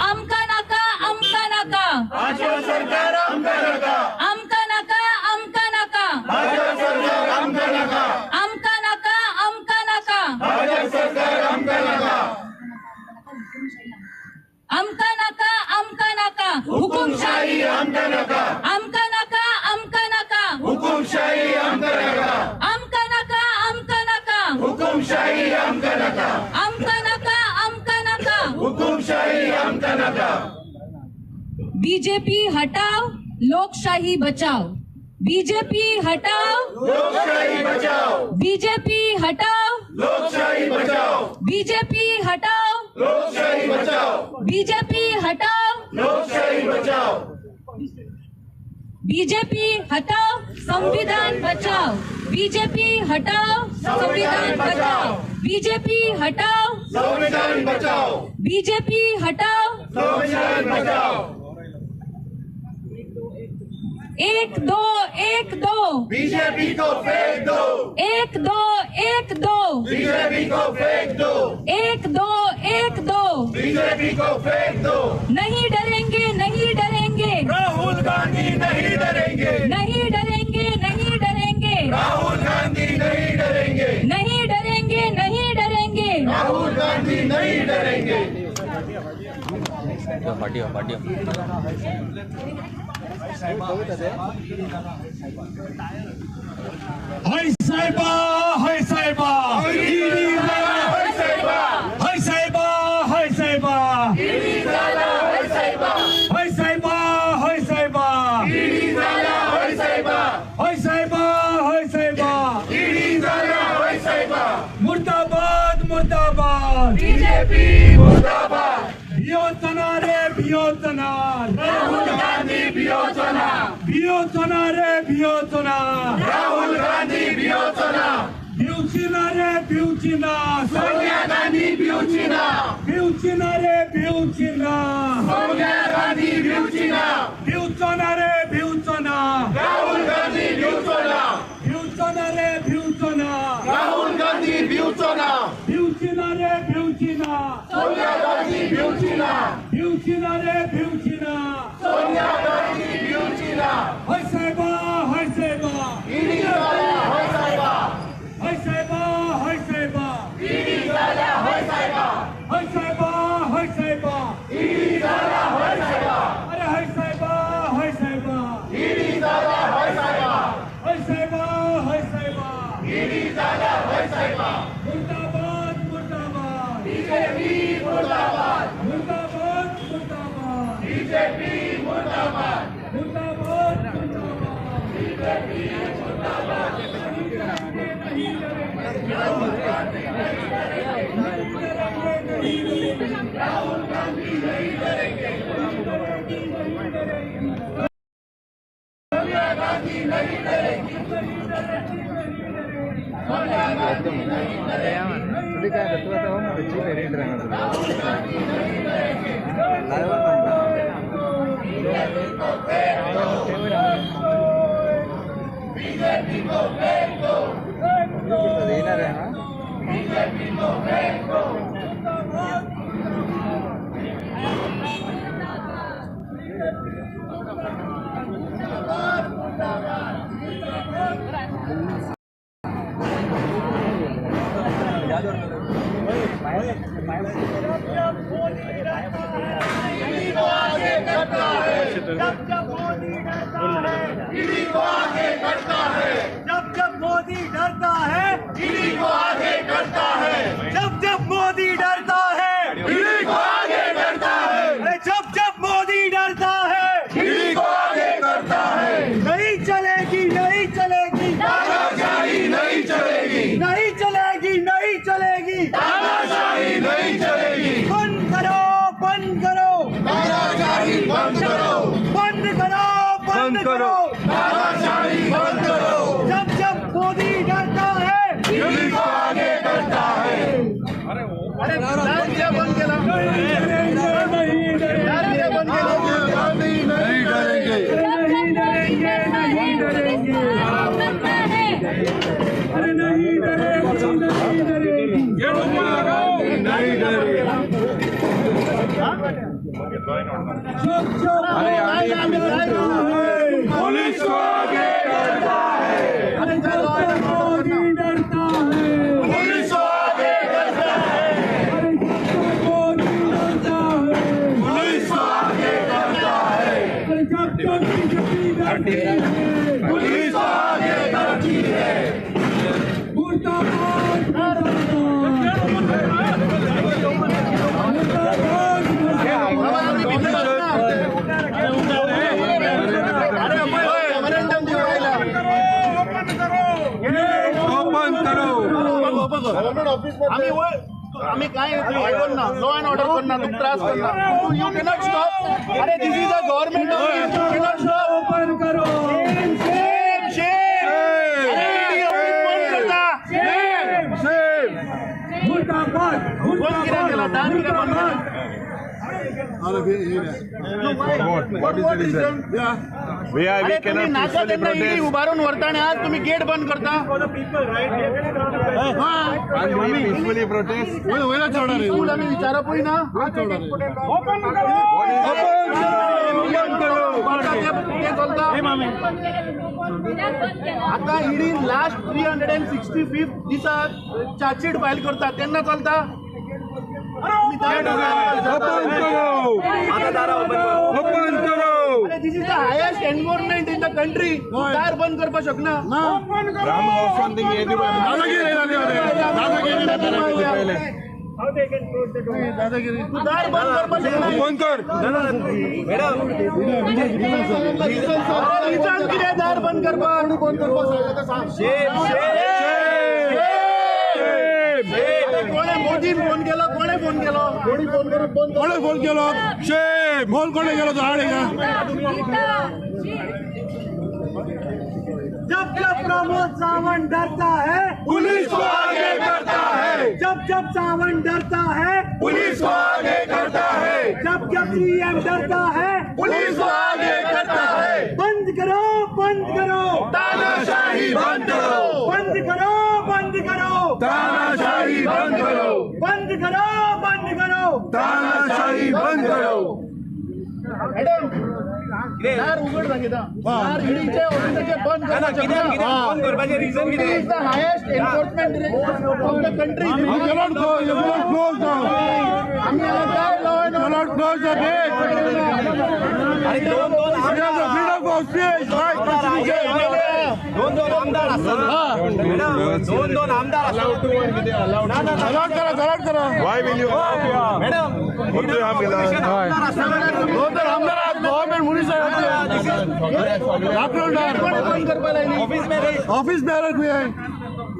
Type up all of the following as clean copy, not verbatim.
आमकां नाका, आमकां नाका, भाजप सरकार आमकां नाका, आमकां नाका, आमकां नाका, भाजप सरकार आमकां नाका, आमकां नाका, आमकां नाका, भाजप सरकार आमकां नाका, आमकां नाका, आमकां नाका, हुकुमशाही आमकां नाका, आमकां नाका, आमकां नाका, हुकुमशाही आमकां नाका, आमकां नाका, आमकां नाका, हुकुमशाही आमकां नाका, आमकां नाका, आमकां नाका, हुकुमशाही आमकां नाका। बीजेपी हटाओ, लोकशाही बचाओ। बीजेपी हटाओ, लोकशाही बचाओ। बीजेपी हटाओ, लोकशाही बचाओ। बीजेपी हटाओ, लोकशाही बचाओ। बीजेपी हटाओ, लोकशाही बचाओ। बीजेपी हटाओ, संविधान बचाओ। बीजेपी हटाओ, संविधान बचाओ। बीजेपी हटाओ, संविधान बचाओ। बीजेपी हटाओ, संविधान बचाओ। 1 2 1 2 बीजेपी को फेंक दो। 1 2 1 2 बीजेपी को फेंक दो। 1 2 1 2 बीजेपी को फेंक दो। नहीं डरेंगे, नहीं डरेंगे, राहुल गांधी नहीं डरेंगे, नहीं डरेंगे, नहीं डरेंगे, राहुल गांधी नहीं डरेंगे, नहीं डरेंगे, नहीं डरेंगे, राहुल गांधी नहीं डरेंगे। हय साहेबा, हय साहेबा, हय साहेबा, हय साहेबा, हय साहेबा, हय साहेबा, हय साहेबा, हय साहेबा, हय साहेबा, मुर्दाबाद, मुर्दाबाद, बीजेपी मुर्दाबाद। भियोचना रे भियोचना, राहुल गांधी भियोचना, भियोचना रे भियोचना, राहुल गांधी भियोचना, भिवचीना रे भिवचीना, सोनिया गांधी भिवचीना, भिवचीना रे भिवचीना, सोनिया गांधी भिवचीना, भिवचना रे भिवचना, राहुल गांधी भिवचना, भिवचना रे भिवचना, राहुल गांधी भिवचना, भिवचीना रे भिवचीना, सोनिया गांधी भिवचीना, भिवचीना रे भिवचीना, सोनिया गांधी भिवचीना। हय साहेबा, हय साहेबा, ईडी झाल्या हय साहेबा, हय साहेबा, हय साहेबा, ईडी झाल्या हय साहेबा, हय साहेबा, हय साहेबा, ईडी झाल्या हय साहेबा, अरे हय साहेबा, हय साहेबा, ईडी झाल्या हय साहेबा, हय साहेबा, हय साहेबा, ईडी झाल्या हय साहेबा। मुर्दाबाद, मुर्दाबाद, बीजेपी मुर्दाबाद, मुर्दाबाद, मुर्दाबाद, बीजेपी मुर्दाबाद, मुर्दाबाद, मुर्दाबाद, बीजेपी मुर्दाबाद। नहीं डरेंगे, राहुल गांधी नहीं डरेंगे, नहीं डरेंगे, राहुल गांधी नहीं डरेंगे, नहीं डरेंगे, सोनिया गांधी नहीं डरेंगी, सोनिया गांधी नहीं डरेंगी, राहुल गांधी नहीं डरेंगे, बीजेपी को फेंक दो, बीजेपी को फेंक दो, बीजेपी को फेंक दो। ईडी को आगे करता है, जब जब मोदी डरता है, ईडी को आगे करता है, जब जब मोदी डरता है, ईडी को आगे करता है, जब जब मोदी डरता है, ईडी को आगे करता है, अरे जब जब मोदी डरता है, ईडी को आगे करता है। नहीं चलेगी, नहीं चलेगी, तानाशाही नहीं चलेगी, नहीं चलेगी, नहीं चलेगी, तानाशाही नहीं चलेगी, बंद करो, बंद करो, तानाशाही बंद करो, बंद करो, बंद करो, तानाशाही बंद करो। जब जब मोदी डरता है, ईडी को आगे करता है। अरे नहीं डरेंगे, नहीं डरेंगे, राहुल गांधी नहीं डरेंगे, जब जब पुलिस को आगे करता है, जब जब मोदी डरता है, पुलिस को आगे करता है, अरे जब जब मोदी डरता है, पुलिस को आगे करता है, अरे जब जब बीजेपी डरती है, पुलिस को आगे करती है। मुर्दाबाद मुर्दाबाद मुर्दाबाद ओपन करो। आम्ही काय ना लॉ अँड ऑर्डर करना, तुम त्रास करना, you cannot stop. अरे this is a government office, you cannot stop. Open करो। Shem Shem. अरे ईडी ऑफिस बंद करता। शेम। मुर्दाबाद मुर्दाबाद मुर्दाबाद। अरे तुम्ही नाका त्यांना ईडी उभारून व्हरता आणि आज तुम्ही गेट बंद करता. पीसफुल आम्ही विचारपूय ना. ओपन करो, ओपन करो. ते चलता आता ईडी लास्ट 365 दिसा चार्जशीट फायल करता तेन्ना चलता. ओपन करो, ओपन करो. This is the highest environment in the country. दार बंद करपाक शकना. तू दार बंद करपाक शकना. ओपन कर. रिजन कितें दार बंद करपाक? कोणे मोदीन फोन केलो? कोणे फोन केलो? कोणे फोन केलो? शेम. फोन कोणे केलो? तो हाड हिंगा. जब जब प्रमोद सावंत डरता है, पुलिस को आगे करता है, जब जब सावंत डरता है, पुलिस को आगे करता है, जब जब सीएम डरता है, पुलिस को आगे करता है। बंद करो बंद करो तानाशाही बंद करो, बंद करो बंद करो तानाशाही बंद करो, बंद करो बंद करो तानाशाही बंद करो। मॅडम दार उघड सांगिता. दार ईडीचे ऑफिसाचे बंद करपाचें reason कितें? Is the highest enforcement of the country. You cannot go, you cannot close down. आम्ही काय law and You cannot close the gate. We have the freedom of speech, right? Constitution. दोन दोन आमदार असतात, दोन दोन आमदार असतात. अलर्ट करा, अलर्ट करा. Why will you? Madam दोन तर आमदार आहात, गव्हर्नमेंट मुनीस कोणे बंद करपाक लायली? ऑफिस बेअरर खंय आहे?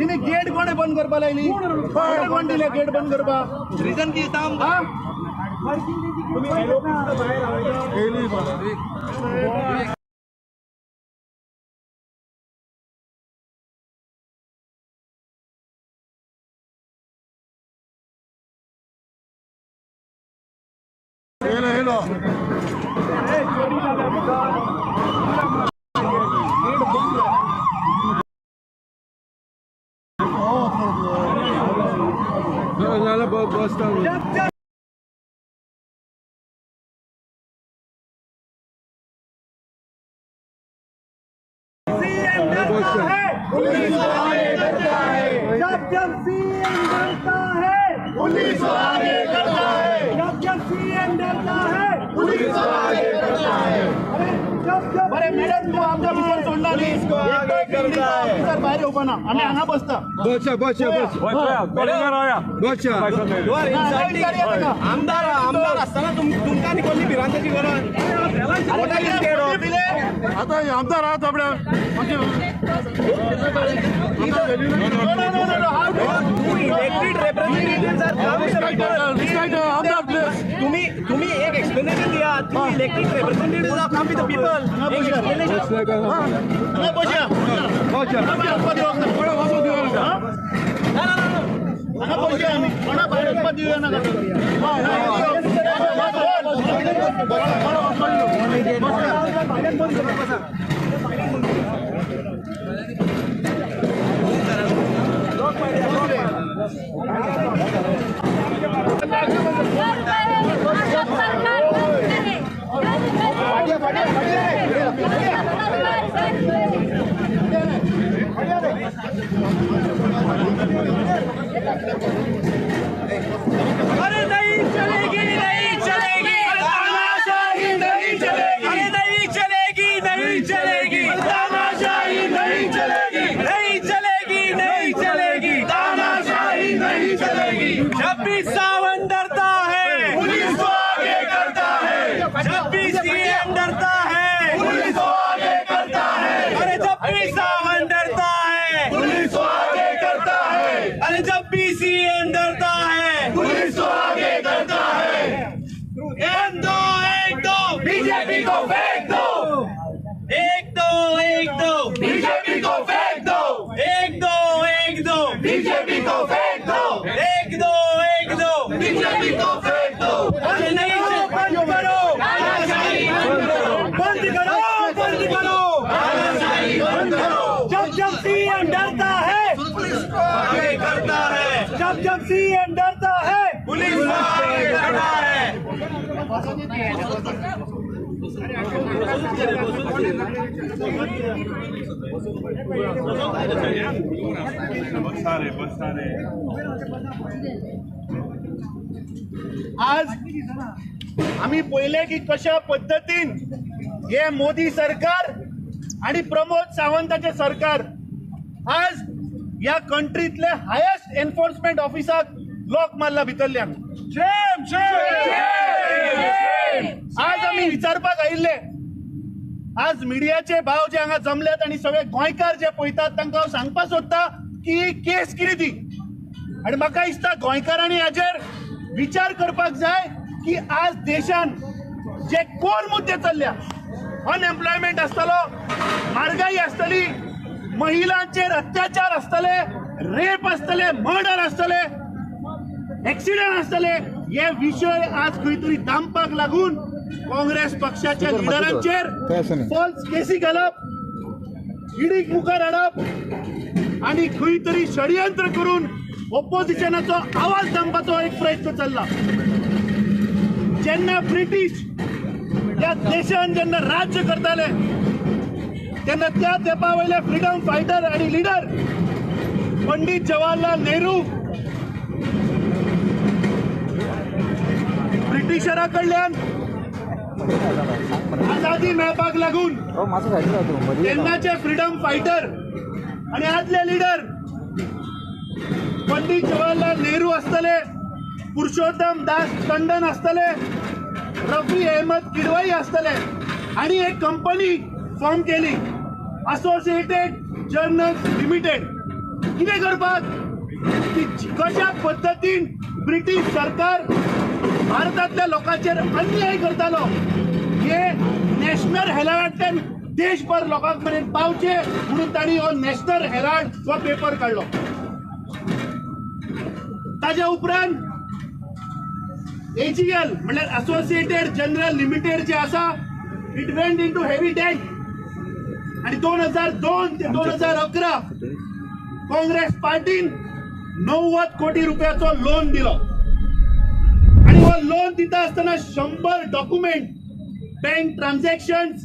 नाही गेट कोणे बंद करपाक लायली? कोणे कोण दिले गेट बंद करपाक? रिजन कितें सांग? Hello hello. जब जब सीएम डरता है, पुलिस को आगे करता है, जब जब सीएम डरता है, पुलिस को आगे करता है, जब जब सीएम डरता है, पुलिस को आगे करता है। अरे जब जब बरे मॅडम तू आमच्या भितर सोडना न्ही. ऑफिसर भायर येवपा ना, आमी हांगा बसता. बसा बसा बसा बसा. You are insulting. आमदार आमदार असताना तुमकां न्ही कसली भिरांतेची गरज? What are you scared of? आता आमदार आहात आपल्या. Elected representatives are come with the people. आमदार प्लीज. तुम्ही तुम्ही एक एक्सप्लेनेशन दिया. तुम्ही elected representatives are come with the people. एक एक्सप्लेनेशन. हांगा बसया. बसा. कोणा वचून दिवया नाका. हांगा बसया आमी. कोणा भायर वचपाक दिवया नाका. सरकार बंद बंद दो, एक दो, बीजेपी को फेंक दो। एक दो, एक दो, बीजेपी को फेंक दो। एक दो, एक दो, बीजेपी को फेंक दो। एक दो, एक दो, बीजेपी को फेंक दो। नहीं, बंद करो, बंद करो, बंद करो, बंद करो। जब जब सीएम डरता है, पुलिस को आगे करता है। जब जब सीएम डरता है, पुलिस को आगे करता है। आज आम्ही पळयलें की कशा पद्दतीन हे मोदी सरकार आणि प्रमोद सावंताचे सरकार आज ह्या कंट्रीतले हायेस्ट एनफोर्समेंट ऑफिसाक लॉक मारला भितरल्यान। Shame, shame. आज आमी विचारपाक आयिल्ले, आज मिडियाचे भाव जे हांगा जमल्यात आनी सगळे गोंयकार जे पळयतात तांकां हांव सांगपाक सोदता की ही केस कितें ती। आनी म्हाका दिसता गोंयकारांनी हाजेर विचार करपाक जाय की आज देशान जे कोर मुद्दे चल्ल्या, अनएम्प्लॉयमेंट आसतलो, म्हारगाई आसतली, महिलांचेर अत्याचार आसतले, रेप आसतले, मर्डर आसतले, एक्सिडंट आसतले, हे विशय आज खंय तरी दामपाक लागून काँग्रेस पक्षाच्या लिडरांचेर फॉल्स केसी घालप, इडीक मुखार हाडप आनी खंय तरी षडयंत्र करून ओपोजिशनाचो आवाज दामपाचो एक प्रयत्न चल्ला। जेन्ना ब्रिटीश ह्या देशान जेन्ना राज्य करताले तेन्ना त्या तेंपा वयले फ्रिडम फायटर आनी लिडर पंडित जवाहरलाल नेहरू ब्रिटिशरा कडल्यान आझादी मेळपाक लागून तेन्नाचे फ्रिडम फायटर आनी आदले लिडर पंडित जवाहरलाल नेहरू आसतले, पुरुषोत्तम दास टंडन आसतले, रफी अहमद किडवाई आसतले आनी एक कंपनी फॉर्म केली, असोसिएटेड जर्नल्स लिमिटेड। कितें करपाक की कशा पद्दतीन ब्रिटीश सरकार भारतांतल्या लोकांचेर अन्याय करतालो हे नॅशनल हेराल्डांतल्यान देशभर लोकांक मेरेन पावचे म्हणून तांणी हो नॅशनल हेराल्ड हो पेपर काडलो। ताज्या उपरांत एजीएल म्हणल्यार असोसिएटेड जनरल लिमिटेड जे आसा, it went into heavy debt आनी 2002 ते 2011 काँग्रेस पार्टीन 90 कोटी रुपयाचो लोन दिलो आनी हो लोन दिता आसतना 100 डॉक्युमेंट, बँक ट्रान्झॅक्शन्स,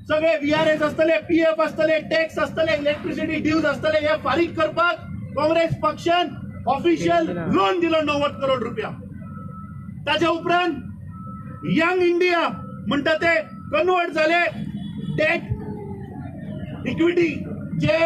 सगळे व्हीआरएस आसतले, पीएफ आसतले, टॅक्स आसतले, इलेक्ट्रिसिटी ड्यूज आसतले, हे फारीक करपाक काँग्रेस पक्षान ऑफिशियल लोन दिलो 90 करोड रुपया। ताज्या उपरांत यंग इंडिया म्हणटा ते कन्वर्ट जाले डेट इक्विटी, जे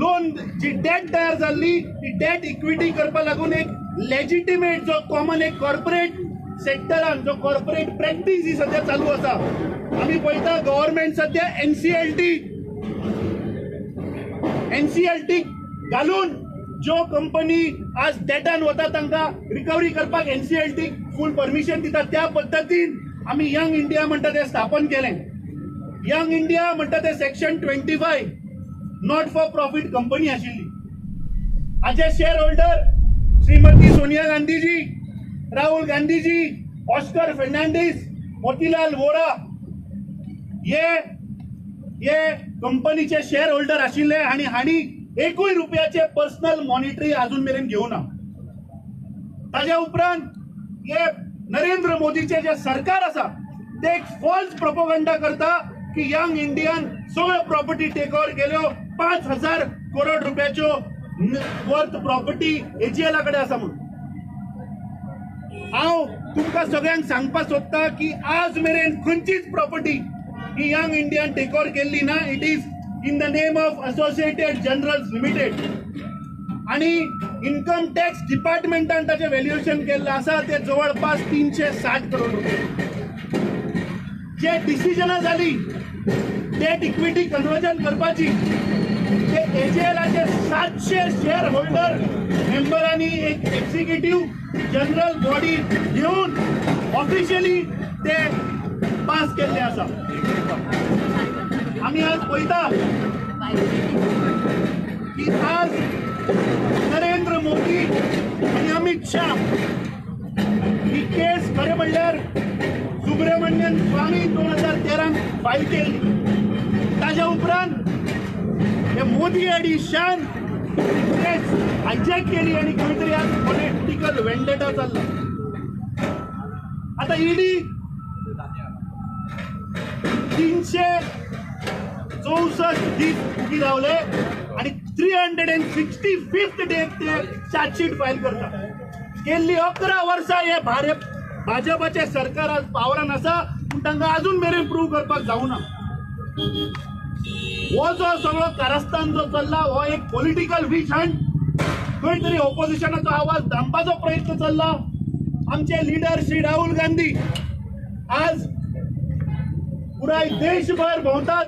लोन जी डेट तयार जाल्ली ती डेट इक्विटी करपाक लागून एक लेजिटिमेट जो कॉमन एक कॉर्पोरेट सेक्टरान जो कॉर्पोरेट प्रॅक्टीस ही सद्या चालू आसा। आमी पळयता गव्हर्मेंट सद्या एनसीएलटी घालून ज्यो कंपनी आज डेटान वता तांकां रिकवरी करपाक एनसीएलटी फूल परमिशन दिता। त्या पद्दतीन आमी यंग इंडिया म्हणटा ते स्थापन केलें। यंग इंडिया म्हणटा ते section 25 not for profit company आशिल्ली। हाचे share holder Shrimati Sonia Gandhiji, Rahul Gandhiji, Oscar Fernandes, Motilal Vora हे हे कंपनीचे शेअर होल्डर आशिल्ले आनी हांणी एकूय रुपयाचे पर्सनल मॉनिटरी अजून मेरेन घेवना। ताज्या उपरांत हे नरेंद्र मोदीचे जे सरकार आसा ते एक फॉल्स प्रोपोगंडा करता की यंग इंडियन सगळ्यो प्रॉपर्टी टेक ओवर केल्यो, 5000 करोड रुपयाच्यो वर्थ प्रॉपर्टी एजीएला कडेन आसा म्हणून। हांव तुमकां सगळ्यांक सांगपाक सोदता की आज मेरेन खंयचीच प्रॉपर्टी ही यंग इंडियन टेक ओवर केल्ली ना। It is in the name of Associated Generals Limited आनी इन्कम टॅक्स डिपार्टमेंटान ताचें व्हॅल्युएशन केल्लें आसा ते जवळपास 360 करोड रुपया। जे डिसिजनां जाली डेट इक्विटी कन्वर्जन करपाची ते एजीएलाचे 700 शेअर होल्डर मेंबरांनी एक एक्झिक्युटिव्ह जनरल बॉडी घेवन ऑफिशियली ते पास केल्ले आसा. आमी आज पळयता की आज नरेंद्र मोदी आनी अमित शाह ही केस खरें म्हणल्यार सुब्रमण्यन स्वामी 2013 फायल केली. ताज्या उपरांत हे मोदी आनी शान केस हायजॅक केली आनी खंय तरी आज पॉलिटिकल वेंडेटा चल्ला. आतां ईडी 364 दीस उगी रावले आनी 365th day ते चार्जशीट फायल करता. गेल्ली 11 वर्सां हे भाजपाचे सरकार आज पावरान आसा, पूण तांकां अजून मेरेन प्रूव करपाक जावना. हो जो सगळो कारस्थान जो चल्ला हो एक पॉलिटिकल which Hunt, खंय तरी ऑपोजिशनाचो आवाज दामपाचो प्रयत्न चल्ला. आमचे लिडर श्री राहुल गांधी आज पुराय देशभर भोंवतात.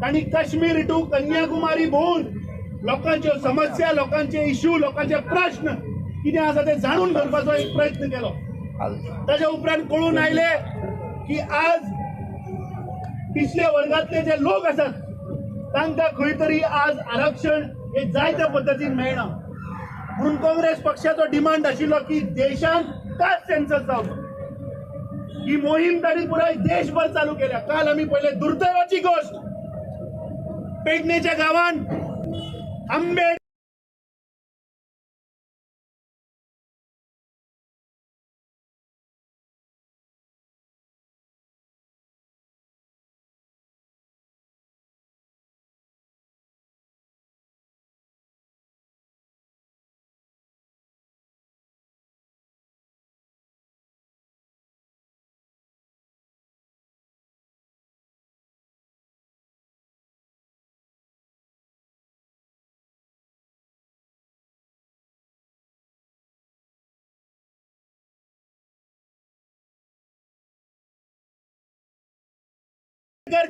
तांणी काश्मीर टू कन्याकुमारी भोंवून लोकांच्यो समस्या, लोकांचे इश्यू, लोकांचे प्रश्न कितें आसा ते जाणून घेवपाचो एक प्रयत्न केलो. ताच्या उपरांत कळून आयले की आज पिछले वर्गांतले जे लोक आसात तांकां खंय तरी आज आरक्षण हे जाय त्या पद्दतीन मेळना. म्हणून काँग्रेस पक्षाचो डिमांड आशिल्लो की देशांत कास्ट सेन्सस जावचो. ही मोहीम तांणी पुराय देशभर चालू केल्या. काल आमी पळयले दुर्दैवाची गोष्ट, पेडणेच्या गांवांत आंबेडकर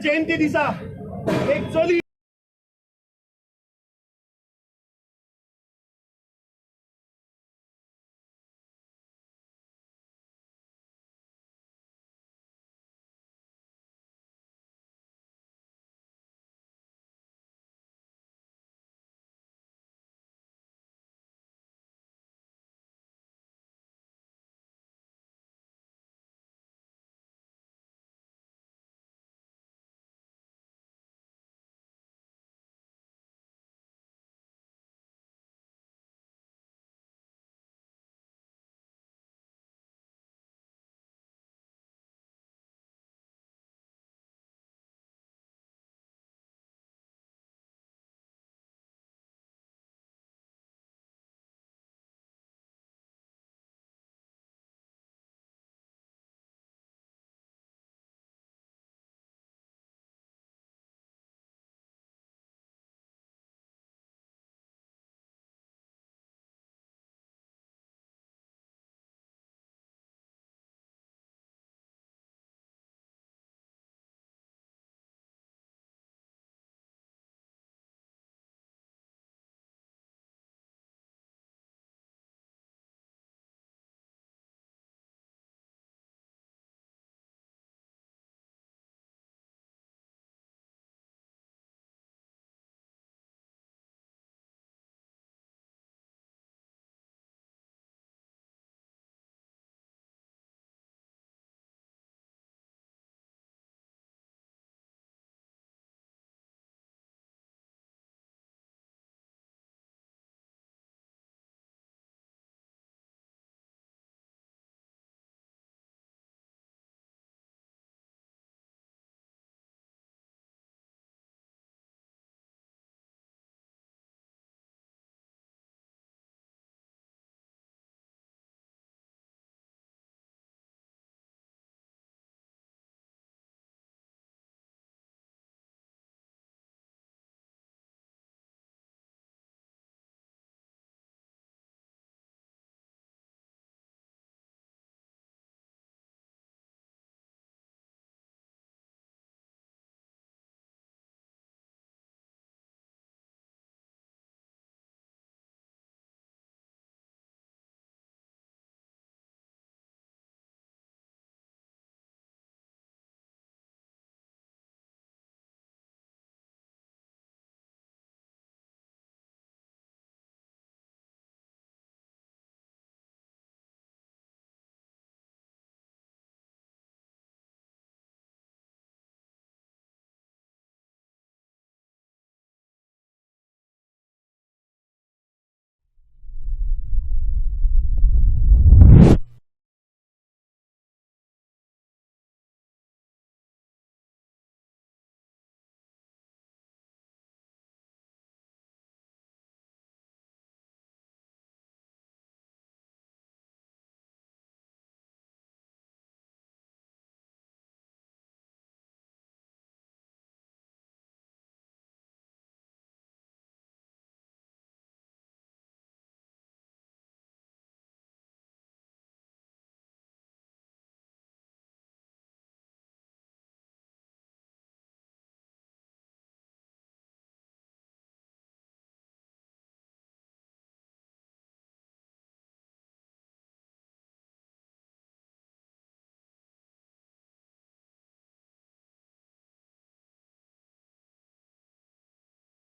जयंती दिसा एक चली